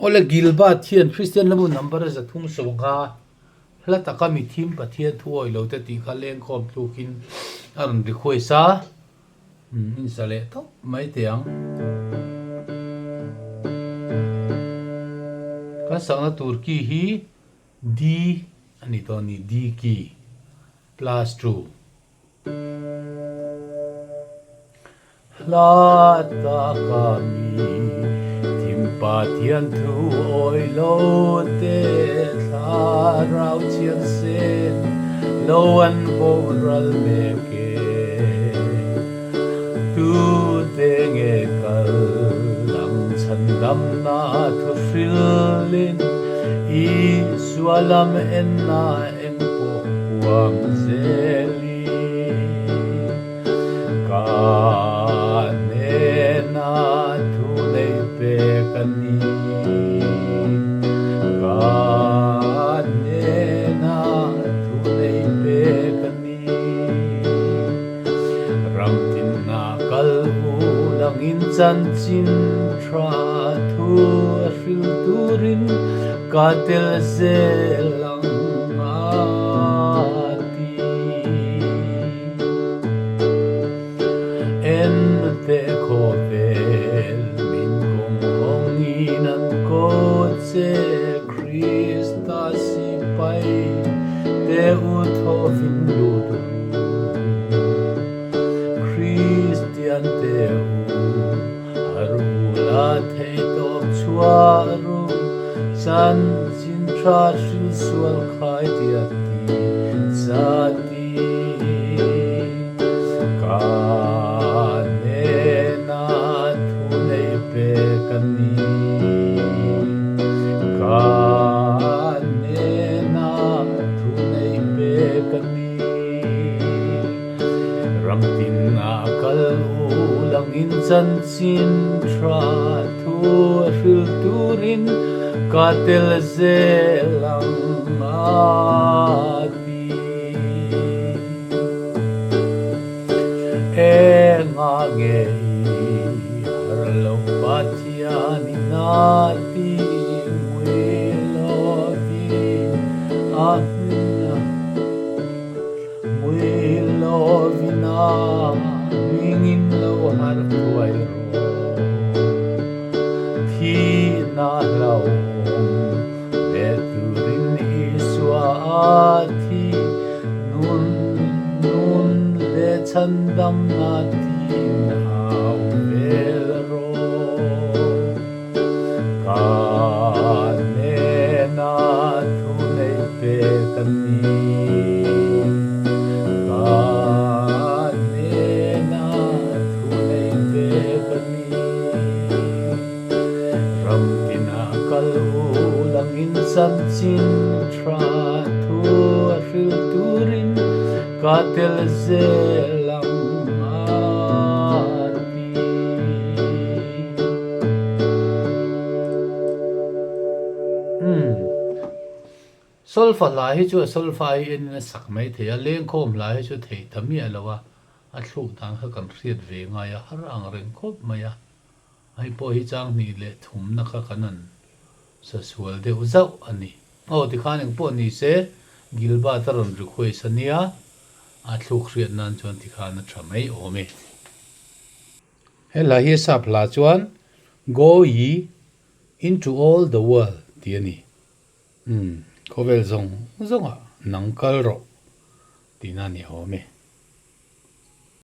Awle Gilbert hian Kristian lamu number 350 hla taka mithim Pathian thu awih lo te tih kha lengkhawm tlukin a rawn request a, insa leh tawp mai teh ang. Kan sakna tur key hi D a ni tawh a ni, D key plus two. Hla taka mi thim Pathian thu awih lo te thlarau chhiat sen lo an boral mek e. Tute nge kal ang chhandamna thu hrilhin Isua lam enna eng pawh huam zeli ka hnena thu nei pek a ni. Ka hnena thu nei pek a ni. Ram tinna kal u langin chanchin tha thu a hril turin ka tel zel ang a ti. En teh khawvel min kawng hawngin an ko che Krista sipai te u thawvin lut ru. Kristian te u har ula thei tawp chhuah ru chanchin tha hril sual khai tia ti cha ti ka hnena thu nei pek a ni ka hnena thu nei pek a ni. Ram tinah kal u langin chanchin tha thu a hril turin ka tel zel ang a ti. Enga nge i har lo Pathian in a ti ngui lovin a Mui lovina mingin lo har thuai rawh. Thihna hlauhawm leh turin Isua a thi nun nun leh chhandamna tin au vel rawh. Ka hnena thu nei pek a ni. Ka hnena thu nei pek a ni. Ram tinah kal u langin chanchin tha thu a hril turin ka tel zel ang a ti. Umm. Solfa hla hi chu a solfa hi enin a sak mai thei a, lengkhawm hla hi chu theih ta miah lo a, a thluk dan kha kan hriat ve ngai a, har ang reng khawp mai a. Hei pawh hi chang hnih leh thumna kha kan han sa sual deuh zauh a ni. Aw tikhan engpawh ni se, Gilbert a rawn request a nia, a thluk hriat nan chuan tikhan a tha mai awm e. He hla hi a sap hla chuan Go ye into all the world tih a ni. Umm, khawvel zawng zawngah nang kal rawh tihna a ni awm e.